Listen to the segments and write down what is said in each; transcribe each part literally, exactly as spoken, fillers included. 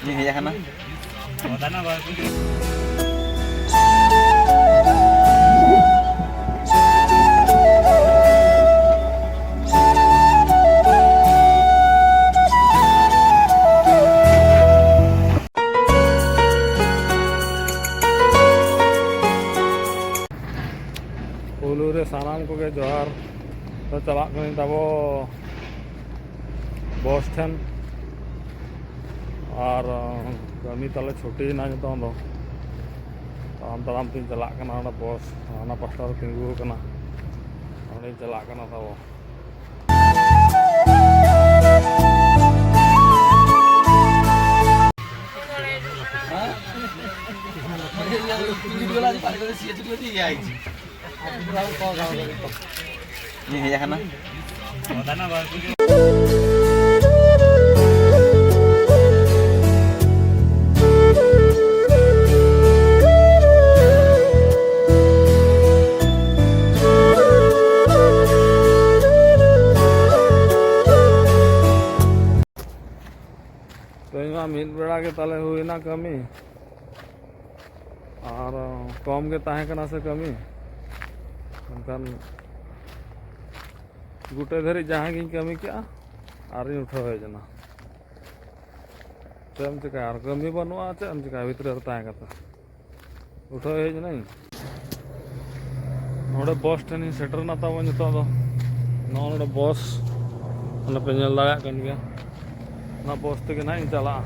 ᱤᱧ ᱦᱮᱡ ᱟᱠᱟᱱᱟ᱾ ᱯᱳᱭᱞᱳ ᱨᱮ ᱥᱟᱱᱟᱢ ᱠᱚᱜᱮ ᱡᱚᱦᱟᱨ᱾ ᱛᱚ, ᱪᱟᱞᱟᱜ ᱠᱟᱹᱱᱟᱹᱧ ᱛᱟᱵᱚ ᱵᱚᱥ ᱴᱷᱮᱱ᱾ ᱟᱨ, ᱟᱸ, ᱠᱟᱹᱢᱤ ᱛᱟᱞᱮ ᱪᱷᱩᱴᱤᱭᱮᱱᱟ ᱱᱤᱛᱚᱝ ᱫᱚ᱾ ᱛᱟᱲᱟᱢ ᱛᱟᱲᱟᱢ ᱛᱤᱧ ᱪᱟᱞᱟᱜ ᱠᱟᱱᱟ᱾ ᱚᱸᱰᱮ ᱵᱚᱥ ᱦᱟᱱᱟ ᱯᱟᱥᱴᱟ ᱨᱮ ᱛᱤᱸᱜᱩ ᱟᱠᱟᱱᱟ, ᱚᱸᱰᱮᱧ ᱪᱟᱞᱟᱜ ᱠᱟᱱᱟ ᱛᱟᱵᱚ᱾ ᱤᱧ ᱦᱮᱡ ᱟᱠᱟᱱᱟ᱾ ᱛᱮᱦᱮᱧ ᱢᱟ ᱢᱤᱫ ᱵᱮᱲᱟ ᱜᱮ ᱛᱟᱞᱮ ᱦᱩᱭᱱᱟ ᱠᱟᱹᱢᱤ, ᱟᱨ ᱠᱚᱢ ᱜᱮ ᱛᱟᱦᱮᱸ ᱠᱟᱱᱟ ᱥᱮ ᱠᱟᱹᱢᱤ, ᱢᱮᱱᱠᱷᱟᱱ ᱜᱩᱴᱟᱹ ᱫᱷᱟᱹᱨᱤᱡ ᱡᱟᱦᱟᱸ ᱜᱤᱧ ᱠᱟᱹᱢᱤ ᱠᱮᱜᱼᱟ, ᱟᱨᱤᱧ ᱩᱴᱷᱟᱹᱣ ᱦᱮᱡ ᱮᱱᱟ᱾ ᱪᱮᱫ ᱮᱢ ᱪᱤᱠᱟᱹᱭᱟ, ᱟᱨ ᱠᱟᱹᱢᱤ ᱵᱟᱹᱱᱩᱜᱼᱟ, ᱪᱮᱫ ᱮᱢ ᱪᱤᱠᱟᱹᱭᱟ ᱵᱷᱤᱛᱨᱤ ᱨᱮ ᱛᱟᱦᱮᱸ ᱠᱟᱛᱮ᱾ ᱩᱴᱷᱟᱹᱣ ᱦᱮᱡ ᱮᱱᱟᱹᱧ᱾ ᱱᱚᱰᱮ ᱵᱚᱥ ᱴᱷᱮᱱᱤᱧ ᱥᱮᱴᱮᱨ ᱮᱱᱟ ᱛᱟᱵᱚ ᱱᱤᱛᱚᱜ ᱫᱚ᱾ ᱱᱚᱜᱼᱚ ᱱᱚᱰᱮ ᱵᱚᱥ, ᱚᱱᱮ ᱯᱮ ᱧᱮᱞ ᱫᱟᱲᱮᱭᱟᱜ ᱠᱟᱱ ᱜᱮᱭᱟ᱾ ᱚᱱᱟ ᱵᱚᱥ ᱛᱮᱜᱮ ᱱᱟᱦᱟᱜ ᱤᱧ ᱪᱟᱞᱟᱜᱼᱟ᱾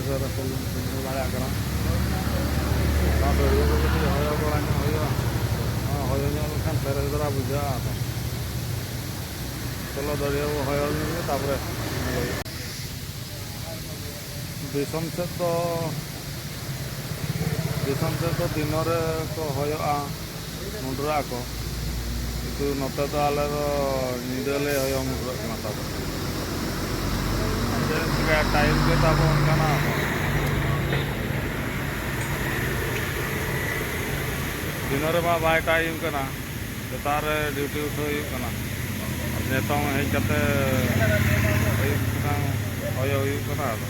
ᱥᱮ ᱨᱟᱥᱮᱞ ᱵᱤᱱ ᱧᱮᱞ ᱫᱟᱲᱮᱭᱟᱜ ᱠᱟᱱᱟ᱾ ᱚᱱᱟ ᱫᱟᱹᱨᱭᱟᱹ ᱠᱚ ᱠᱟᱹᱴᱤᱡ ᱦᱚᱭᱚ ᱵᱟᱲᱟ ᱧᱚᱜ ᱦᱩᱭᱩᱜᱼᱟ᱾ ᱦᱚᱭᱚ ᱧᱚᱜ ᱞᱮᱠᱷᱟᱱ ᱯᱷᱨᱮᱥ ᱫᱷᱟᱨᱟ ᱵᱩᱡᱷᱟᱹᱜᱼᱟ᱾ ᱟᱫᱚ ᱪᱚᱞᱚ, ᱫᱟᱹᱨᱭᱟᱹ ᱵᱚ ᱦᱚᱭᱚ ᱞᱮᱱ ᱜᱮ, ᱛᱟᱨᱯᱚᱨᱮ ᱧᱮᱞ ᱦᱩᱭᱩᱜᱼᱟ᱾ ᱫᱤᱥᱚᱢ ᱥᱮᱫ ᱫᱚ, ᱫᱤᱥᱚᱢ ᱥᱮᱫ ᱫᱚ ᱫᱤᱱᱚ ᱨᱮ ᱠᱚ ᱦᱚᱭᱚᱜᱼᱟ, ᱢᱩᱰᱨᱟᱹᱜ ᱟᱠᱚ, ᱠᱤᱱᱛᱩ ᱱᱚᱛᱮ ᱫᱚ ᱟᱞᱮ ᱫᱚ ᱧᱤᱫᱟᱹ ᱞᱮ ᱦᱚᱭᱚ ᱢᱩᱰᱨᱟᱹᱜ ᱠᱟᱱᱟ ᱛᱟᱵᱚ᱾ ᱪᱮᱫ ᱮᱢ ᱪᱤᱠᱟᱹᱭᱟ, ᱴᱟᱭᱤᱢ ᱜᱮ ᱛᱟᱵᱚ ᱚᱱᱠᱟᱱᱟ᱾ ᱫᱤᱱᱚ ᱨᱮᱢᱟ ᱵᱟᱭ ᱴᱟᱭᱤᱢ ᱠᱟᱱᱟ, ᱥᱮᱛᱟᱜ ᱨᱮ ᱰᱤᱭᱩᱴᱤ ᱩᱴᱷᱟᱹᱣ ᱦᱩᱭᱩᱜ ᱠᱟᱱᱟ, ᱱᱤᱛᱚᱝ ᱦᱮᱡ ᱠᱟᱛᱮ ᱟᱹᱭᱩᱵ ᱠᱷᱚᱱᱟᱜ ᱦᱚᱭᱚ ᱦᱩᱭᱩᱜ ᱠᱟᱱᱟ᱾ ᱟᱫᱚ